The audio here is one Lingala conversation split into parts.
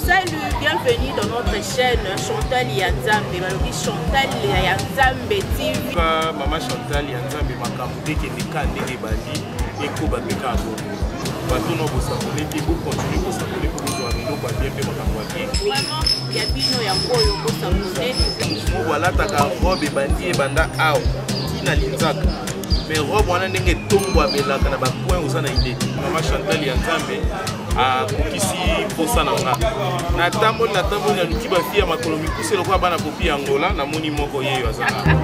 Salut, bienvenue dans notre chaîne Chantal Yanzambe. Balobi Chantal Yanzambe TV. Maman Chantal Yanzambe makambo ndenge ndeka ndenge ebandi ekoba mpe kaka bongo. Bato na bosabone te bokontinue kosabone mpo bozwa biloko ya bien mpe makambo ya bien. Vraiment ya bino yango oyo bosabone. Moko alataka robe ebandi ebanda awa tina linzaka mais robe wana ndenge etombwamelaka na bacoin oza na idee. Mama Chantal ya Nzambe akokisi mposa na nga. Natamboli natamboli naluki bafi ya makolo mikuse lokola bana popi ya Angola, namoni moko yeyo aza na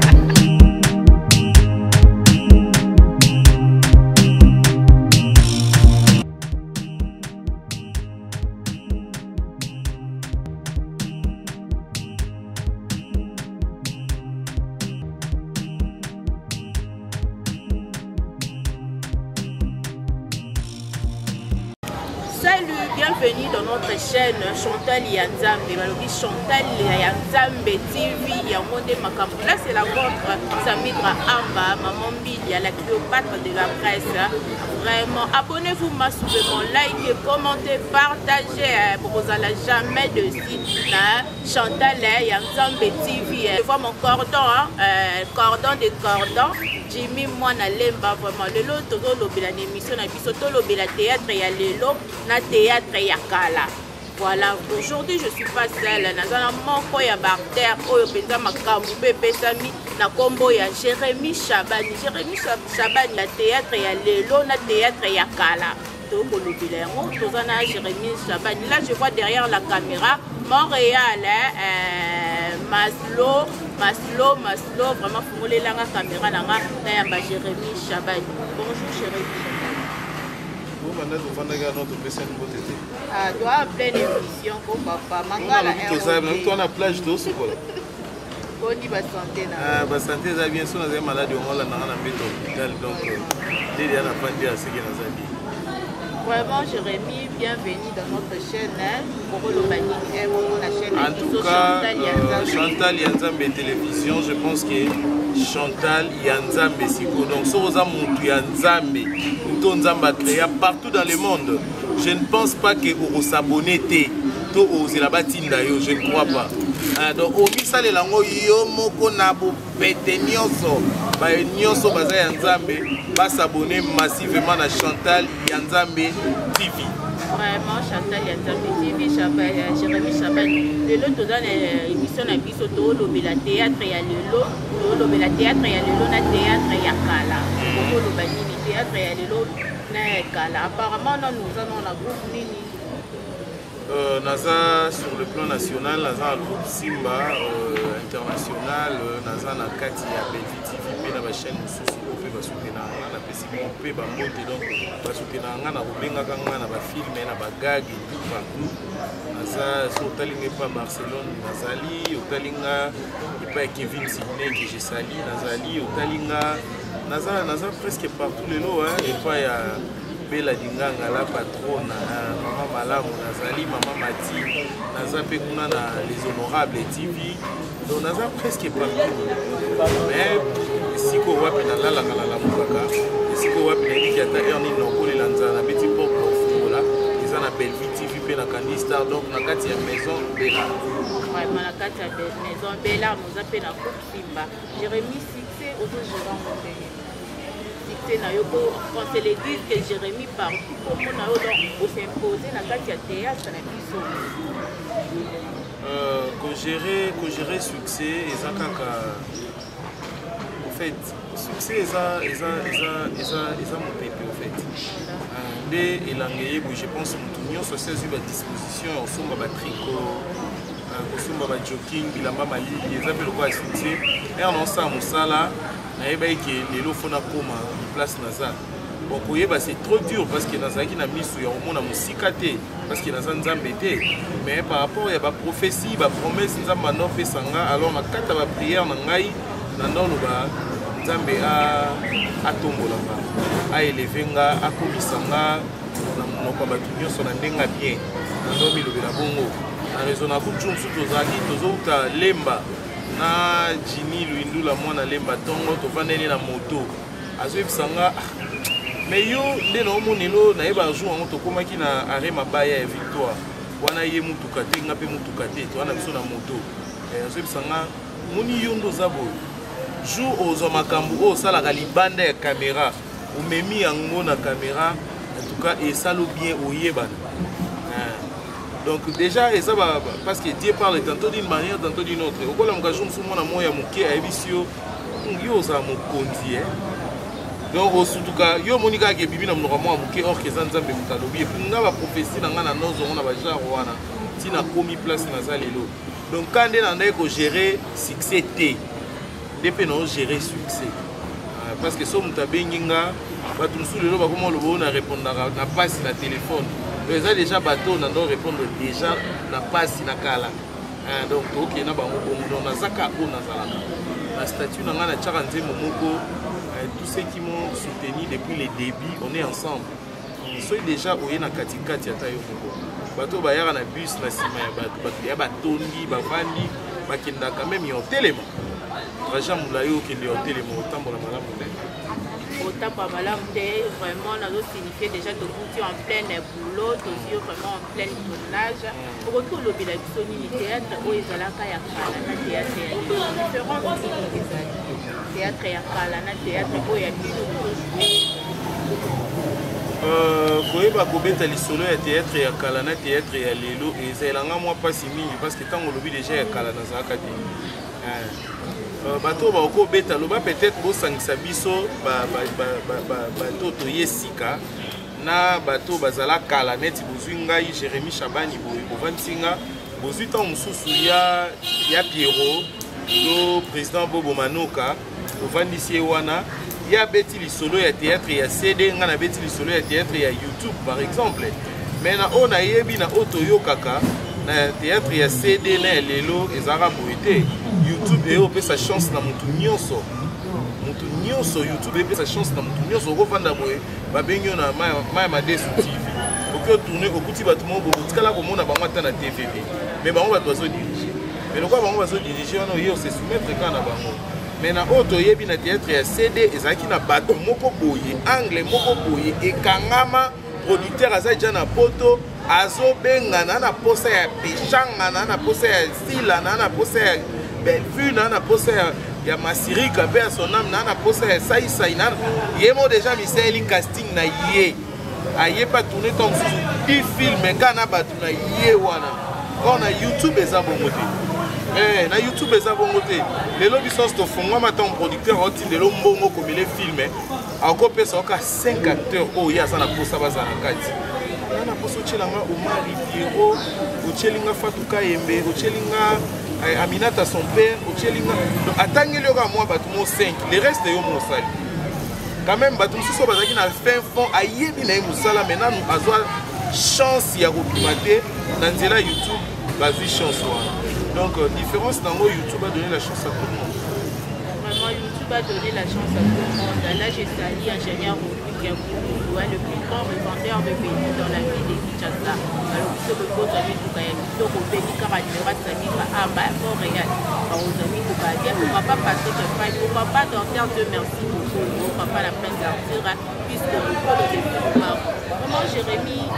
Salut, bienvenue dans notre chaîne Chantal Yanzambe. Balobi Chantal Yanzambe TV, yango nde makambo. Là c'est la vôtre, Samidra Amba, maman Mbilia, la Cléopâtre de la presse. Vraiment, abonnez-vous massivement, likez, commentez, partagez pour vous allez jamais dessus. Chantal Yanzambe TV. Je vois mon cordon, hein, cordon de cordon. Jimmy Mwana Lemba, vraiment. Lelo tozolobela na émission na biso, tolobela théâtre ya lelo na théâtre ya kala. Voilà, aujourd'hui je suis pas seule. Naza na moko ya barter oyo penza makambo pe epesami na kombo ya Jérémy Chabani. Jérémy Chabani na théâtre ya lelo na théâtre ya kala. Tokolobela yango, toza na Jérémy Chabani. Là je vois derrière la caméra Montréal, hein, Maslow, Maslow, Maslow, vraiment fungolelanga caméra nanga na yamba Jérémy Chabani. Bonjour Jérémy Chabani. Bon, banda tovandaki wana topesani mbote te. Ah, toa en pleine émission ko papa mangala ROD. Toza na plage tosukola. Boni ba santé na. Ah, ba santé eza bien, so nazali malade yango olandanga na mbeto hôpital donc nde deya nafandi aseke naza bien. Vraiment Jérémy, bienvenue dans notre chaîne. Hein. En tout cas, Chantal Yanzambe Télévision, je pense que Chantal Yanzambe siko. Donc so oza mutu ya Nzambe, mutu Nzambe a créé partout dans le monde. Je ne pense pas que okosabonner te to ozela batinda yo, je ne crois pas. Ah, donc omisalela yango yo moko na bopete nyonso, baye nyonso baza ya Nzambe basabonner massivement na Chantal Yanzambe TV. Vraiment Chantal Yanzambe TV, Jérémy Chabani. Lelo toza na émission na biso tolobela théâtre ya lelo, tolobela théâtre ya lelo na théâtre ya kala. Tokoloba nini théâtre ya lelo na ya kala? Apparemment nanu oza na groupe nini? Naza sur le plan national, naza na groupe Simba, international, naza na kati ya Bellevue TV pe na ba chaîne mosusu oyo pe basoutenaka nga, napesi bango pe ba mbote, donc basoutenaka nga na kobengaka nga na ba film, na ba gag et tout partout. Naza so otali nga epa Barcelone nazali, otali nga epa ya Kevin Sidney que je salue, nazali, otali nga naza, naza presque partout lelo, hein, epa ya Bella Dinganga la patrona, mama Malamu nazali, mama Mati naza pe kuna na les honorables TV, donc naza presque partout. Mais esika wapi nalalaka nalamukaka, esika wapi nayebiki ata heure nini nakolela nzala nabeti porte nakofungola, eza na Bellevue TV pe na Candy Star, donc na kati ya maison Bella. Vraiment na kati ya maison Bella, moza pe na groupe Simba. Jérémy succès ozogérer ngo ndenge succès na yo po quand c'est le dire que Jérémy partout kombo na yo, donc os'impose na kati ya théâtre na biso. Kogérer succès eza kaka en fait succès eza eza eza eza eza mopepe en fait. Nde elanga eyebo, je pense motu nyonso asi azwi ba disposition ya kosomba ba tricot, kosomba ba jogging, bilamba malili, eza mpe lokola succès. Ere naosala mosala nayebaki ke lelo fo nakoma place naza. Bon, koyeba c'est trop dur parce que nazalaki na misu ya komona mosika te parce que naza Nzambe te, mais par rapport ya ba prophétie, ba promesse Nzambe ando apesa nga, alors na kati ya ba prière na ngai nando oloba Nzambe atombola nga, aeleve nga, akomisa nga na monoko ya bato nyonso na ndenge ya bien. Nando milobela bongo na raison na groupe jour mosusu tozalaki tozouta Lemba na Jimmy Luindula mwana Lemba ntongo tovandeli na moto, azoyebisa nga mais yo nde naomona elo nayeba jour yango tokomaki na arrêt mabaya ya Victoire. Wana ye mutuka te, nga mpe mutuka te, toza na biso na moto. Eh, azoyebisa nga, moni yo nde oza boye, jour ozwa makambo oyo osalaka libanda ya kamera, omemi yango na kamera, en tout cas esalo bien oyebana. Eh, donc déjà eza ba, parce que Dieu parle tantôt d'une manière, tantôt d'une autre. Okolamuka jour mosusu mwana moko ya moke ayebisi yo, yo ozala mokonzi, eh? Donc osutuka yo omoni kaka ebimi na monoko mwa moke, or eza Nzambe moto alobi. Epuis nga baprophétie na nga na nozongo na bagenre wana ntina komi place naza lelo. Donc ka nde nandaki kogérer succès te, nde mpe naogérer succès, parce que so moto abengi nga, bato mosusu lelo bakoma oloba oyo na répondaka na pasi na telefone, eza déjà bato na ndo répondre déjà na pasi na kala. Donc tokokende na bango bongo. Donc nazaka oyo nazalaka na statut na ngai, natiaka nzembo moko, tous ceux qui m'ont soutenu depuis le début, on est ensemble. Soki déjà oye na katikati, ata yo moko, bato oyo bayaka na bus na nsima ya bato, bato ya batondi bavandi, bakendaka meme ya otelema, trajet molai, okende ya otelema, otambola malamu te. Otambola malamu te, vraiment. Nazosignifie déjà tokuti en pleine boulot, tozwi yo vraiment en pleine tournage. Okoki kolobela biso nini, théâtre oyo ezalaka ya kala na théâtre ya lelo, différence nini ezali, théâtre ya kala na théâtre oyo ya bino bozojouer? Koyeba kobeta lisolo ya théâtre ya kala na théâtre ya lelo ezelanga mwa mpasi mingi, parce que ntango olobi déjà ya kala, nazalaka te. Bato oyo bakobeta, loba peut-être bosangisa biso bato toye sika na bato bazala kala. Neti bozwi ngai Jérémi Chabani boye, bovandisi nga, bozwi ntango mosusu ya Pierrot to président Bobo Manoka, ovandisi ye wana, ye abeti lisolo ya théâtre ya CD, ngai nabeti lisolo ya théâtre ya YouTube par exemple. Mais na oyo nayebi, na oyo toyokaka na théâtre ya CD na ya lelo, ezalaka boye te. YouTube eyo opesa chance na motu nyonso, motu nyonso. YouTube epesa chance na motu nyonso. Okovanda boye, babengi yo na Maya Madesu TV, oki otourne, okuti bato moko boye otikala komona bango ata na TV te, mais bango bato bazodirige. Mais lokola bango bazodirige wana, oye ose soumettre kaka na bango. Mais na oyo toyebi na théâtre ya CD, ezalaki na bato moko boye, angle moko boye ekangama, producteur aza deja na poto, azobengana na posa ya Peshanga, na posa ya Sila, na posa ya Bellevue, na posa ya Masirika mpe ya Sonam, na posa ya Saisai. Na ye mo déjà misaleli casting na ye, aye mpe atourne ntango mosusu 10 film kaka na bato na ye wana. Or na YouTube eza bongo te. Na YouTube eza bongo te. Lelo biso nyonso tofungwama. Ntango producteur aotindela mbongo komele film, akopesa oka 5 acteurs oyo ye aza na posa bazala na kati. Nga na posa otyelanga Omari, Piero, otyelinga Fatou Kayembe, otyelinga Aminata son père, otyelinga. Donc atangeli yo kaka mwa bato mo 5, le reste yo mo osali quand même. Bato mosusu oyo bazalaki na fin fond, ayebi na ye mosala, mais nanu azwa chance ya kobima te na nzela ya YouTube, bazwi chance wana. Donc différence nango, YouTube a donné la chance à tout le monde. Vraiment, YouTube a donné la chance à tout le monde. Là, j'ai salué ingénieur Rodrigue Yakoulou, le plus grand revendeur de véhicules dans la ville de Kinshasa. Alors, biso bokozwa mituka ya kitoko, obengi kaka numéro ya Samira Amba ya Montréal, bakozwa mituka ya bien. Pourquoi pas Patrick Fay, pourquoi pas Docteur Dieu merci beaucoup, papa la prince Arthur, puisque mokolo de vraiment Jérémie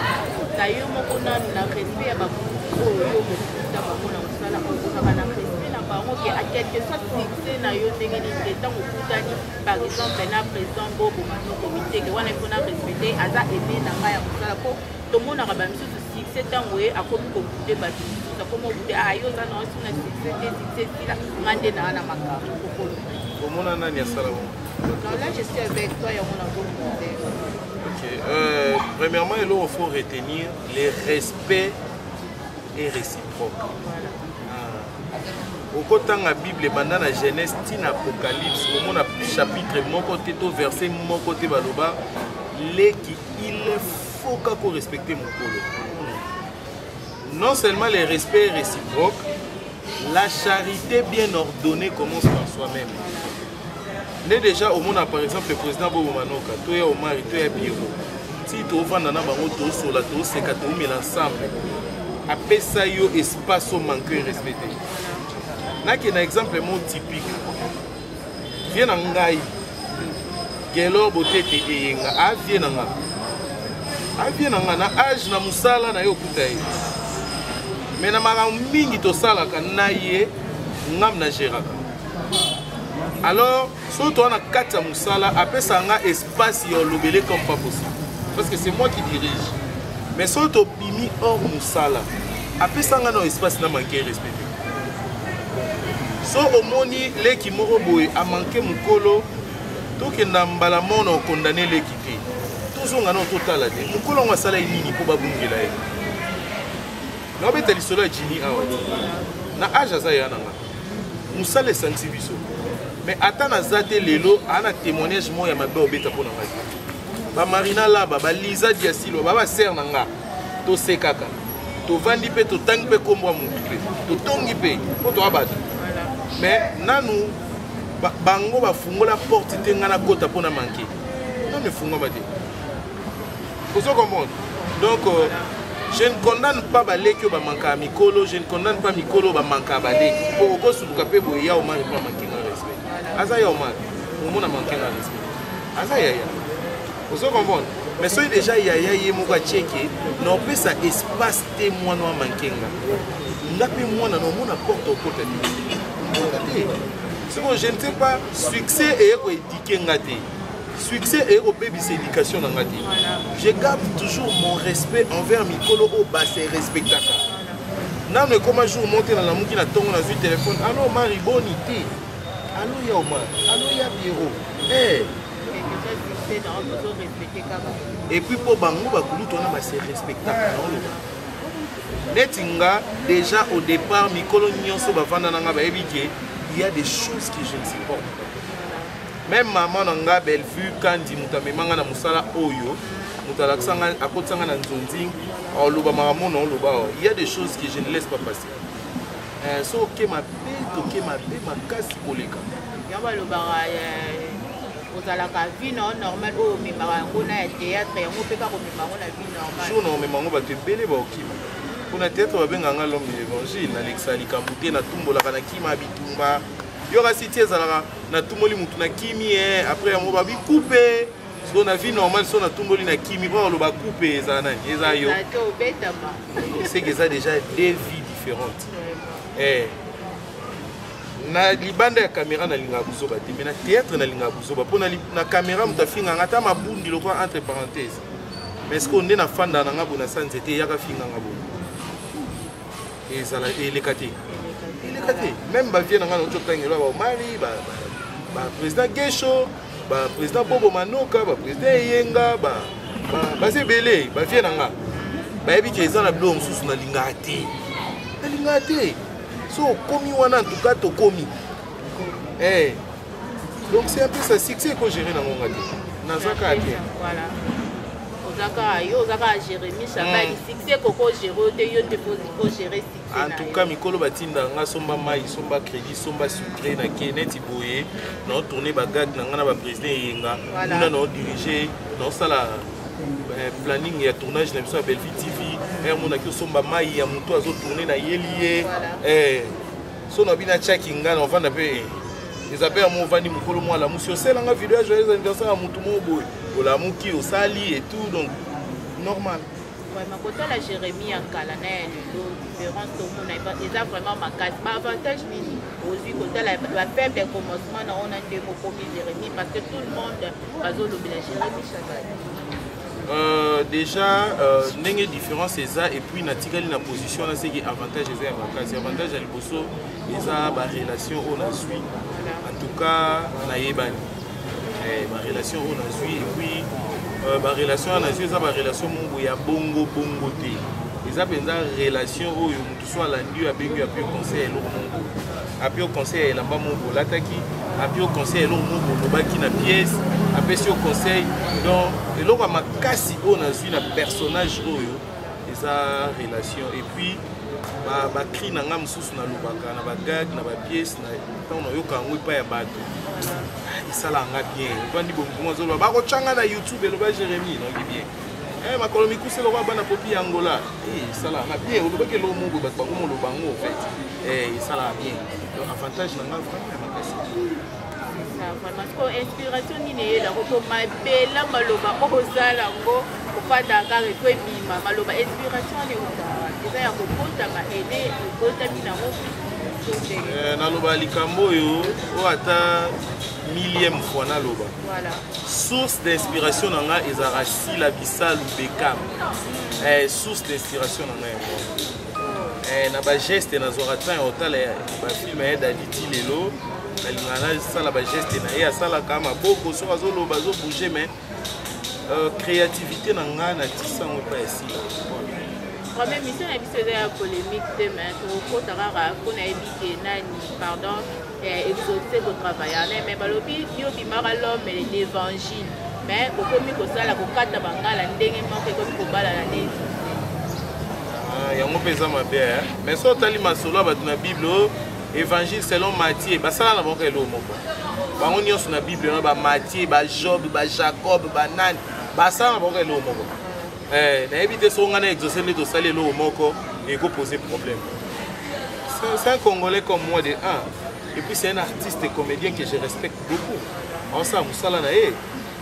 na yo moko nanu na respect ya bakutu oyo yo mokuta bango na mosala oyo, ozalaka na respect na bango ke a quelque soit succès na yo ndenge nini te, ntango okutani par exemple na président Bobo Manoko Miteke wana, ifo na respecte, aza aime na ngai ya mosala, mpo tomonaka bamisusu succès ntango ye akomi kobude bato mosusu, akomi obude, ah, yo oza na osi na succès te, succès sila, nga nde naa na makambo kokolo. Omona nani asala bongo? Non, là je suis avec toi, yango nazobunde. Ok. Premièrement, il faut retenir le respect est réciproque. Voilà. Ah. Okotanga Bible ebanda na Genèse ntina Apocalypse, omona chapitre moko te to verset moko te baloba leki il faut kaka korespecte mokolo. Non seulement le respect est réciproque, la charité bien ordonnée commence par soi-même. Nde déjà omona par exemple le président Bobo Manoka to ya Omari to ya Piero, ti tovanda na bango, tosola, toseka, toumela ensemble, apesa yo espace, omanque respect te. Nake na exemple mo typique, vie na ngai Gelor Botete Eyenga, avie na nga, avie na nga na age na mosala na ye, okuta ye. Mais na makambo mingi tosalaka na ye, ngam na géraka. Alors soki toza na kati ya mosala, apesaka nga espace ya olobele comme pas possible, parce que c'est moi qui dirige. Mais soki tobimi hors mosala, apesa nga na espace na manke respect te. So omoni leki moko boye amanke mokolo, tokenda mbala moko na okondane leki te, tozonga nao totala te mokolo yango asala ye nini mpo babungela ye. Naobeta lisolo ya Jini awa te, na age aza ya na nga, mosala esangisi biso. Mais ata naza te lelo, aa na témoignage moko ya mabe obeta mpo na ngai te. Bamarina laba, baliza diasilo, ba basere na nga, tosekaka, tovandi mpe totangi mpe nkombo ya motu mpe totongi mpe mpo toya bato. Mais nanu bango bafungola porte te ngai nakota mpo na manke, nanu efungwama te. Ozo comprendre? Donc je ne condamne pas baleki oyo bamankaka mikolo, je ne condamne pas mikolo oyo bamankaka baleki, mpo okosuluka mpe boye. Ya Omar mpo amanke nga respect, aza ya Omar, omona manke nga respect, aza yaya. Ozo comprendre? Mais soki déjà yaya ye moko atieke na opesa espace te, mwana wa manke nga, nga mpe mwana na omona porte okota te, okota te. Sikoyo je ne sais pas, succès eye koéduquer nga te, succès eye kobebisa éducation na nga te. Je garde toujours mon respect envers mikolo oyo base respectaka. Nano ekoma jour moko te nalamuki na ntongo, nazwi telefone: "Allo Mari, boni?" Te, "Allo ya Omar, allo ya Piero." Eh. Et puis mpo bango bakulutu wana base respectaka, naoloba neti nga déjà au départ, mikolo nyonso bavanda na nga bayebi ke il y a des choses que je ne supporte pas. Même mama na nga Bellevue Kandi, moto amema nga na mosala oyo, moto alakisa nga, akotisa nga na nzonzi, oloba makambo na oloba awa, il y a des choses que je ne laisse pas passer. So oke mabe, toke mabe makasi koleka. Yango balobaka ozalaka vie na normal oyo omemaka yango na ya théâtre, yango mpe kaka omema yango na vie normale. Jour na omema yango, bato ebele baokima. Mpona théâtre babengaka nga l'homme de l'évangile, nalekisaka likambo te, natumbolaka na kima ya bitumba. Yo kasi ti ezalaka natumboli motu na kimi e, après yango babi coupe. So na vie normale, so natumboli na kimi, mpo baloba coupe, ezala nani? Eza yo. Te, obetama. C'est que eza déjà deux vies différentes. Eh. Na libanda ya caméra nalingaka buzoba te, mais na théâtre nalingaka buzoba, mpo na caméra moto afinganga ata mabundi lokwa, entre parenthèse. Mais ce nde nafanda na nga boye na sa nzete, eyaka finganga boye, ezala eleka te, eleka te. Même bavieux na nga nauti otangela, baomari, baprésident Gesho, baprésident Bobo Manoka, baprésident Eyenga, baza ebele. Bavieux na nga bayebi ke eza na biloko mosusu nalingaka te, nalingaka te. So okomi wana, en tout cas tokomi. Eh. Donc c'est un peu ça, succès ekogérer nango nga te, naza kaka te. Voilà, oza kaka yo, oza kaka Jérémi Chabali. Succès koko gérer te, yo te kogérer succès. En tout cas mikolo batindaka nga somba mai, somba crédit, somba sucré, na ke neti boye naotourne bagag na nga na baprésident Eyenga kuna, naodirige, naosala planning ya tournage na biso ya Bellevue TV. Ere monaki osomba mai ya moto azotourne, nayeli ye. So na bino atiaki nga na ovanda mpe eza mpe ya mo ovandi mokolo moko, alamusi, oselanga video ya joyeux anniversaire ya motu moko boye, olamuki, osali et tout, donc normal. Vraiment, kotala Jérémi ya kala na ya lelo, différence tomona eza vraiment makasi. Baavantage nini ozwi kotala bafaible commencement na ona ndenge okomi Jérémi? Parce que tout le monde bazolobela Jérémi Chabali. Déjà ndenge différence eza, et puis natikali na position wana, seki avantage eza ya makasi. Avantage ya liboso eza barelation oyo nazwi. En tout cas nayebani barelation oyo nazwi, et puis barelation wana nazwi eza barelation moko boye ya bongo bongo te, eza mpenza relation oyo motu so alandi oyo, abengi oyo, api conseil ya eloko moko, api conseil ya elamba moko olataki, api conseil ya eloko moko olobaki na pièce, apesi yo conseil. Donc eloko ya makasi oyo nazwi na personnage oyo eza relation. Et puis bacri na nga mosusu nalobaka na bagag, na bapièce, ntango nayoka yango epai ya bato, esalaka nga bien. Ovandi bomokongo, azoloba bakotyanga na YouTube, eloba Jérémi, nayoki bien. Makolo mikuse lokola bana popi ya Angola, esalaka nga bien. Olobaki eloko moko, bato bakoma oloba yango, en fait esalaka bien. Donc avantage na nga vraiment ya makasi. Vraiment, siko inspiration nini eyelako mpo mabela maloba oyo osala yango? Kofanda kaka efo ebima maloba, inspiration wana eutaka wapi? Eza ya kobotama ede ebotami nango? Naloba likambo oyo oyo ata millième fois naloba. Voilà. Source d'inspiration na nga ezalaka Sila Bisalu Bekam. Source d'inspiration na nga yango. Na bageste, nazwaka temps ya kotala bafilme ya Dadi ti lelo. Nalingaka nasala bageste na ye, asalaka maboko soki azoloba, azobouge, mais créativité na nga natisa yango epai ya Sila. Premier mission na biso eza ya polémique te, mais tokokota kaka mpo nayebi ke nani, pardon, Exaucé kotravailler, mais balobi yo bimaka l'homme d'évangile, mais bokomi kosala kokata bangala ndenge moko, ekomi kobalana nde Exaucé. Ah, yango mpe eza mabe, mais so otali masolo ya bato na Bible oyo, évangile selon Matthieu, basala na bango eloko moko, bango nyonso na Bible wana, bamathieu, bajob, bajacob, banani, basala na bango eloko moko. Nayebi te soki ngai na Exaucé nde tosali eloko moko ekopose problème. C'est un Congolais comme moi de un, et puis c'est un artiste et comédien que je respecte beaucoup. Aosala mosala na ye,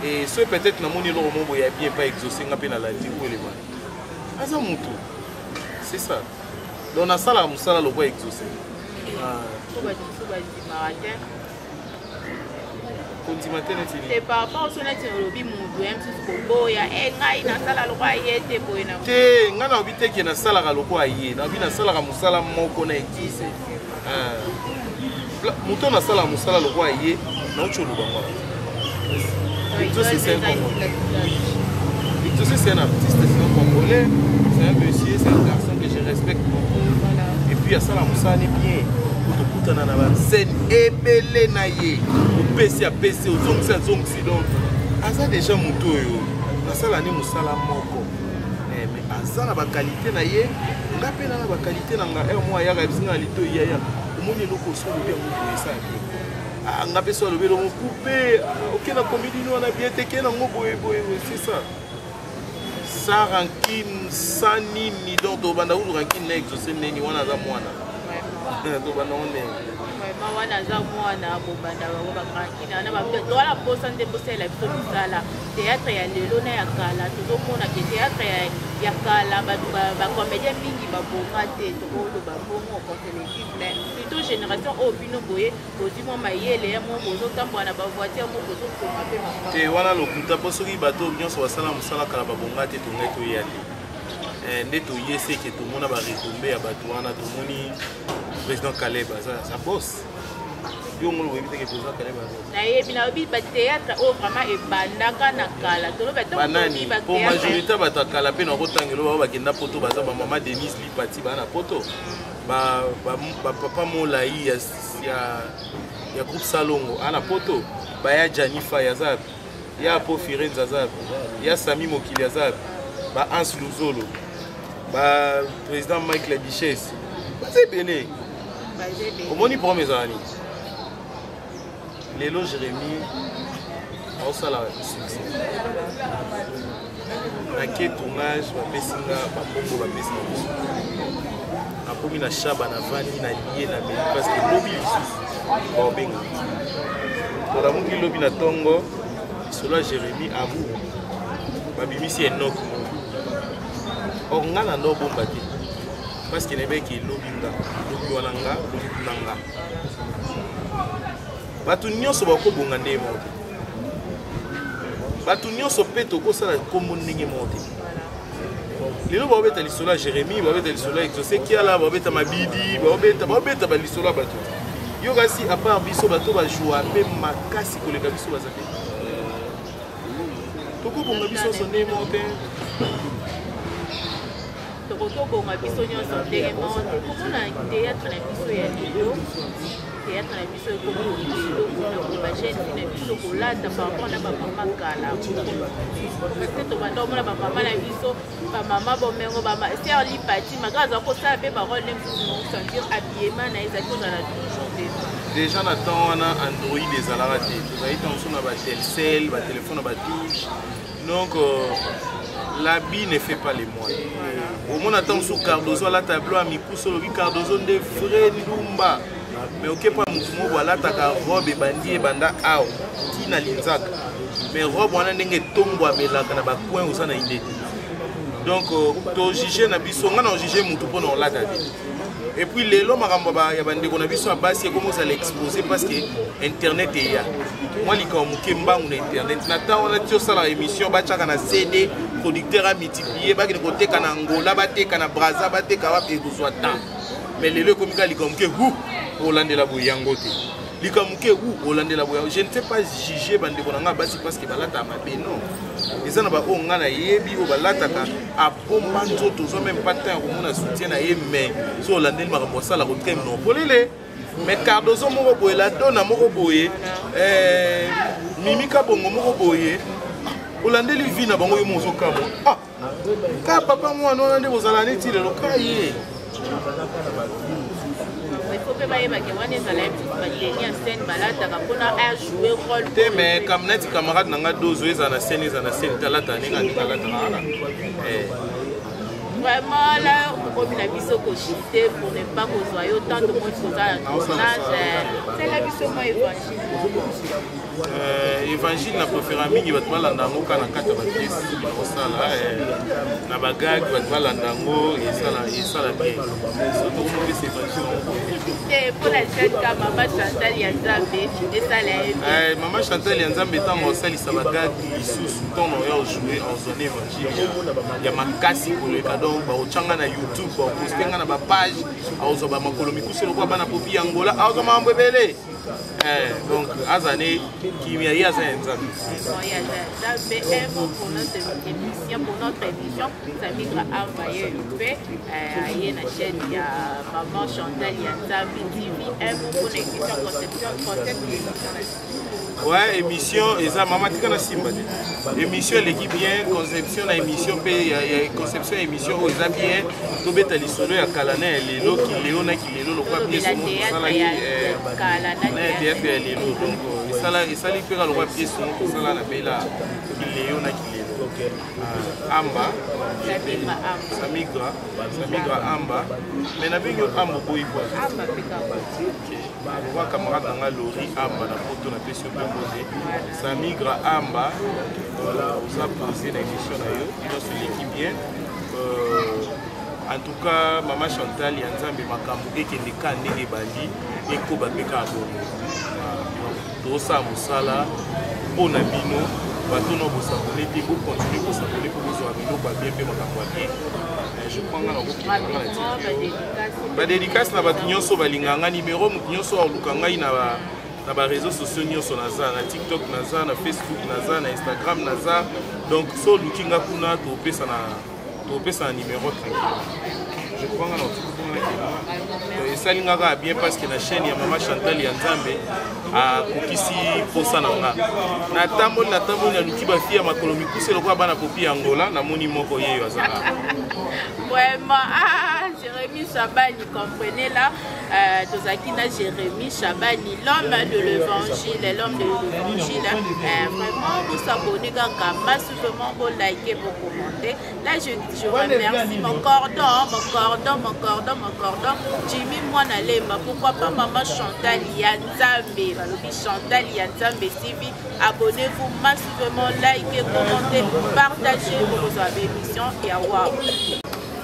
et soki peut-être namoni eloko moko boye ya bien pa Exaucé, nga mpe nalandi welema, aza motu, c'est ça. Donc nasalaka mosala lokwa Exaucé. Po bato mosusu bandimaka te. Kondima te neti? Te, par rapport so neti olobi mutu ya mosusu koboya e ngai nasala lokwa ye te boye na. Te, ngai nalobi te ke nasalaka lokwa ye. Nalobi nasalaka mosala moko na Exaucé. Moto nasalaka mosala lokwa ye, nauti oloba ngo. Exaucé, c'est un Congolais. Oui, Exaucé, c'est un artiste, c'est un Congolais, c'est un monsieur, c'est un garçon que je respecte beaucoup. Et puis asala mosala ne bien. Tokutana na bascène ebele na ye, opesi, apesi, ozongisi, azongisi. Donc aza déjà moto oyo nasala nde mosala moko. Mais aza na baqualité na ye, nga mpe na na baqualité na nga. Ere mo ayaka, yebisi nga na litoi: "Yaya, omoni eloko oso olobi yango boye, esala bien." Nga mpe so alobi eloko coupe, oke na comédie no wana bien te, ke nango boye boye boye, c'est ça, sans rancune, sans nini. Donc tobanda kutu rancune na Exaucé neni wana aza mwana, tobanda ngo ndenge. Vraiment, wana aza mwana, bobanda bango barancune wana. Wana mposa nde bosalela biso misala. Théâtre ya lelo na ya kala, tozomona ke théâtre ya kala, bato bacomédien mingi babonga te, tokoloba bongo contre l'équipe, mais plutôt génération oyo bino boye bozwi mwa mayele ya mo, bozotambola na bavoiture mo, bozokoma mpe makambo. Te, wana lokuta, mpo soki bato nyonso basala mosala kala babonga te, tongai toya te. Nde toye seke tomona baretombées ya bato wana. Tomoni président Caleb aza boss. Yo ngolo oyebi teke président Caleb aza? Nayebi, nayebi bathéâtre oyo vraiment ebandaka na kala, toloba. Banani? Po majorité ya bato ya kala mpe na kotangela bao bakenda poto, baza bamama Denise Lipati, baa na poto, bapapa Molai ya groupe Salongo aa na poto, baya Jani Fai aza, ya Po Firenze aza, ya Sami Mokili aza, ba Hans Luzolo, ba président Mike La Duchesse, baza ebele. Omoni problème ezala nini? Lelo Jérémie aosala succès, nake tournage, bapesi nga bambongo, bapesi na biso, nakomi na shaba, navandi na lie na meli, parce que lobi lisusu baobenga. Tolamuki lobi na ntongo, lisolo ya Jérémie abu babimisi Enok moko. Or nga na ndo obomba te, parce que nayebaki elobi nga, lobi wana nga, lobi kuna nga. Bato nyonso bakobonga ndenge moko te, bato nyonso mpe tokosala nkombo ndenge moko te. Lelo baobeta lisolo ya Jérémie, baobeta lisolo ya Exaucé Kiala, baobeta Mabidi, baobeta balisolo ya bato. Yo kasi, à part biso, bato bajwa mpe makasi koleka biso baza te. Tokobonga biso nyonso ndenge moko te. Tokoki obonga biso nyonso ndenge moko te. Komona théâtre na biso ya lelo, théâtre na biso ekomi eloko na bajeune fille na biso kolata par rapport na bamama kala, parce que tobanda omona bamama na biso, bamama bomengo, sœur Lipati maka aza kosala mpe barole nde mosusu, nosentir habillement na ye ezali kozala toujours devant. Déjà na temps wana Android ezalaka te, tozali ntango mosusu na batelcel, batelefone na batouche. Donc l'habit ne fait pas les moines. Omona ntango mosusu Cardozo alata tableau ya mikusu, olobi Cardozo nde vrai ndumba. Mais okepa motu moko alataka robe ebandi ebanda awa ti na linzaka, mais robe wana ndenge etombwamelaka na bacoin, oza na idée te. Donc tojuge na biso, ngai na ojuge motu mpo na olata te. Et puis lelo makambo ya bandeko na biso ya basi ekomi ozala exposé parce que internet eya mwa likambo moke mbangu na internet. Na ntango wana ti osalaka émission, batiaka na CD, producteur amultiplie, bakende koteka na Angola, bateka na Braza, bateka wapi, ekozwa temps. Mais lelo ekomi kaka likambo moke hu, olandela boye yango te, likambo moke hu, olandela boye. Je ne sais pas juger bandeko na ngai basi parce que balataka mabe, non. Eza na baoyo ngai nayebi oyo balataka abomba nzoto, ozwa même pas temps ya komona soutien na ye, mais so olandeli makambo asala kotreme no polele. Mais Cardozo moko boye, Ladona moko boye, Mimi Kabongo moko boye, olandeli vie na bango, yo mo ozokamwa. Ah, ka papa mwana wana nde bozala neti lelo ka ye. Il faut mpe bayebake wana ezala ye mosusu batenue ya scène balataka mpona ajoue rôle. Te, mais kam neti camarade na nga Dozo, ezala na scène, ezala na scène te, alata ndenge alingi, alataka wana. Vraiment, là okomi na biso koshite pour ne pas kozwa yo tant tomoni koza na tournage. Sela biso mwa évangile moko. Évangile na préféra mingi bato balanda yango kaka na kati ya bapièce kosala na bagag, bato balanda yango, esala bien. So tokomopesa évangile moko. Te, mpo na chaîne ka Mama Chantal ya Nzambe esala ye bien. Mama Chantal ya Nzambe, ntango osalisa bagag lisusu, ntango oya ojoue ozone évangile ya makasi koleka. Donc bakotyanga na YouTube, bakoposte nga na bapage, akozwa bamakolo mikusi lokola bana popi ya Ngola, akozwa makambo ebele. Donc aza ne kimia, ye aza ya Nzambe. Bon, ye aza ya Nzambe. Un mot pour notre émission, pour notre émission Samigra Amba, ye mpe aye na chaîne ya Maman Chantal ya Nzambe TV. Un mot pour l'émission, conception, concept de l'émission na Ouais, émission eza mama tika na simba te. Émission eleki bien, conception na émission mpe ya conception ya émission oyo eza bien. Tobeta lisolo ya kala na ya lelo, kileo na kilelo, lokola pièce moko tosalaki kala na na ya théâtre ya lelo. Donc esali mpe kaka lokola pièce moko tosala na bela kileo na kilelo. Ah, Amba. Samigra Amba. Samigra, Samigra Amba, mais nabengi yo Amba boyi kwa. Amba mpe kaka. Lokwa camarade na nga Lori Amba na poto, napesi yo mpe mbote. Samigra Amba, oza posé na émission na yo, nyonso eleki bien. En tout cas, Mama Chantal ya Nzambe, makambo ekende ka ndenge ebandi, ekoba mpe kaka bongo. Tozosala mosala mpo na bino bato na bosabone te, bocontinue kosabone mpo bozwa biloko ya bien mpe makambo ya bien. Je crois nga nakokende na rapidement, badédicace. Badédicace na bato nyonso balingaka nga, nimero moto nyonso aluka ngai na baréseau sociaux nyonso. Naza na TikTok, naza na Facebook, naza na Instagram, naza. Donc so oluki nga kuna, topesa na numéro tranquille. Je crois nga na otikuna esali nga kaka bien parce que na chaîne ya Mama Chantal ya Nzambe akokisi posa na nga. Natamboli, natamboli, naluki bafille ya makolo mikuse lokola bana popi ya Angola, namoni moko yeyo azala. Vraiment, ah, Jérémy Chabani, comprenez là, tozalaki na Jérémy Chabani, l'homme de l'évangile, l'homme de l'évangile. Vraiment, vous s'abonnez kaka massivement, vous likez, vous commentez. Là, je remercie mon cordon, mon cordon, mon cordon, mon cordon, Jimmy Mwana Lemba. Pourquoi pas Maman Chantal ya Nzambe, balobi Chantal ya Nzambe TV. Abonnez-vous massivement, likez, commentez, partagez pour vos émissions et à wow.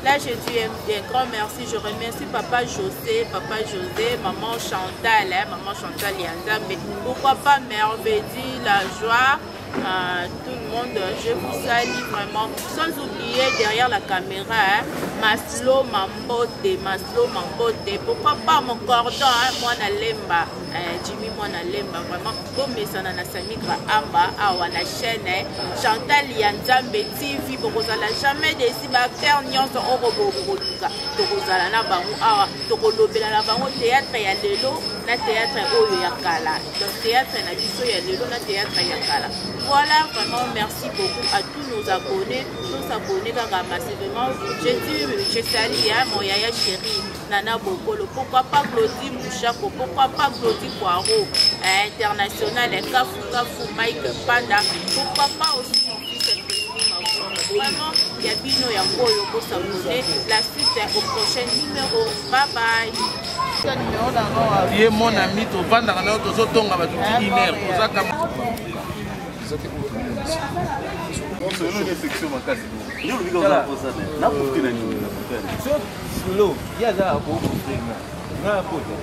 Là, je dis un grand merci. Je remercie Papa José, Papa José, Maman Chantal, hein, Maman Chantal ya Nzambe. Pourquoi pas Merveille, la joie, tout le monde, je vous salue vraiment. Sans oublier derrière la caméra, hein, Maslo Mambote, Maslo Mambote. Pourquoi pas mon cordon, hein, Mwana Lemba, hein, Jimmy Mwana Lemba, vraiment. Bomesana na Samigra Amba, awa na chaîne, hein, Chantal ya Nzambe TV, bokozala jamais déçu, ba acteur nyonso oko bokoluka. Tokozala na bango awa, tokolobela na bango théâtre ya lelo na théâtre oyo ya kala. Donc théâtre na biso ya lelo na théâtre ya kala. Voilà, vraiment merci beaucoup à tous nos abonnés, tous abonnés kaka massivement. Je dis, je salue, hein, mon yaya chéri Nana Bokolo, pourquoi pas Claudie Mouchako, pourquoi pas Claudie Poirot, hein, international, Kafu Kafu, Mike Panda, pourquoi pas aussi mon fils Christine Mavungu. Vraiment, ya bino ya ngoyo, bosabonner. La suite au prochain numéro. Bye bye. Ye mon ami tovandaka na yo tozotonga bato ti iner ozaka Solo, ye aza akofrena nga akota.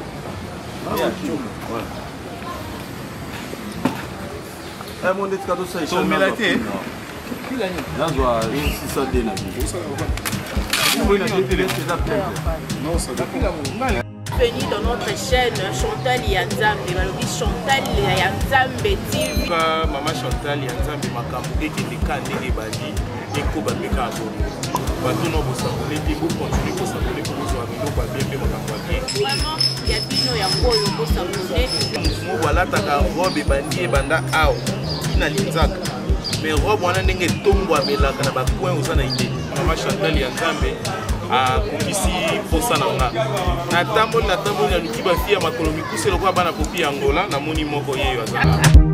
Tomela te. Nazwa 600 na Bienvenue dans notre chaîne Chantal Yanzambe. Balobi Chantal Yanzambe TV. Ka mama Chantal Yanzambe makambo ekende ka ndenge ebandi ekoba mpe kaka bongo. Bato na bosangole te, bokontinue kosangole mpo bozwa biloko ya bien mpe makambo ya bien. Vraiment ya bino yango oyo bosangole. Moko alataka robe ebandi ebanda awa tina linzaka mais robe wana ndenge etombwamelaka na bacoin oza na idée. Mama Chantal ya Nzambe akokisi mposa na nga. Natamboli natamboli naluki bafi ya makolo mikuse lokola bana popi ya Angola, namoni moko yeyo azala.